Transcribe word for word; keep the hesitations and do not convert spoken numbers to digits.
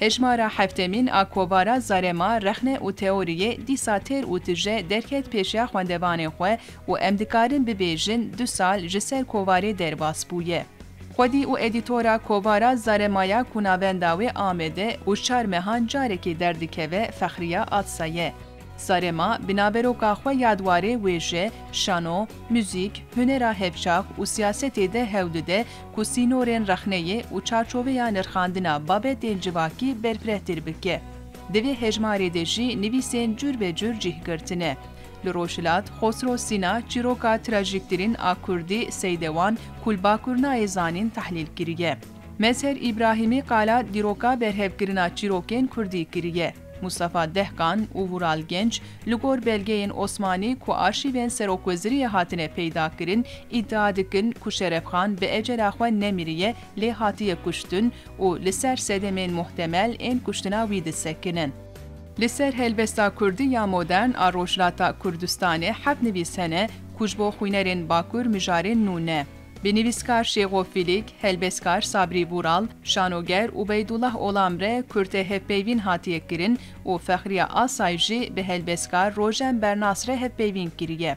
Hejmara heftemîn a kovara Zarema, rexne û teoriyê dîsa têr û tije derket pêşiya xwendevanên xwe û em dikarin bibêjin du sal ji ser kovarê derbas bûye. Xwedî û edîtora kovara Zaremaya ku navenda wê Amed e û çar mehan carekê derdikeve, Fexriya Atsa ye. Zarema bi naveroka xwe ya di warê wêje, şano, muzîk, hunera hevçax û siyasetê de hewl dide ku sînorên rexneyê û çarçoveya nirxandina babetên civakî berfirehtir bike. Di vê hejmarê de jî nivîsên cûr be cûr cih girtine. Li Rojhilat, Xosro Sîna çîroka trajîktirîn a kurdî Seydewan ku li Bakur nayê zanîn tehlîl kiriye. Mezher Îbrahîmî qala dîroka berhevkirina çîrokên kurdî kiriye. Mustafa Dehkan û Vural Genç li gor belgeyên Osmanî ku arşîvên serokweziriyê hatine peydakirin, îdia dikin ku Şerefxan bi ecela xwe nemiriye, lê hatiye kuştin û li ser sedemên muhtemel ên kuştina wî disekinin. Li ser helbesta kurdî ya modern a Rojhilata Kurdistanê heft nivîs hene ku ji bo xwînerên Bakur mijarên nû ne. Bi nivîskar Şêxo Fîlîk, helbestkar Sabrî Vural, şanoger Ubeydullah Olamre kurte hevpeyvîn hatiye kirin û Fexriya Asay jî bi helbestkar Rojen Bernas re hevpeyvîn kiriye.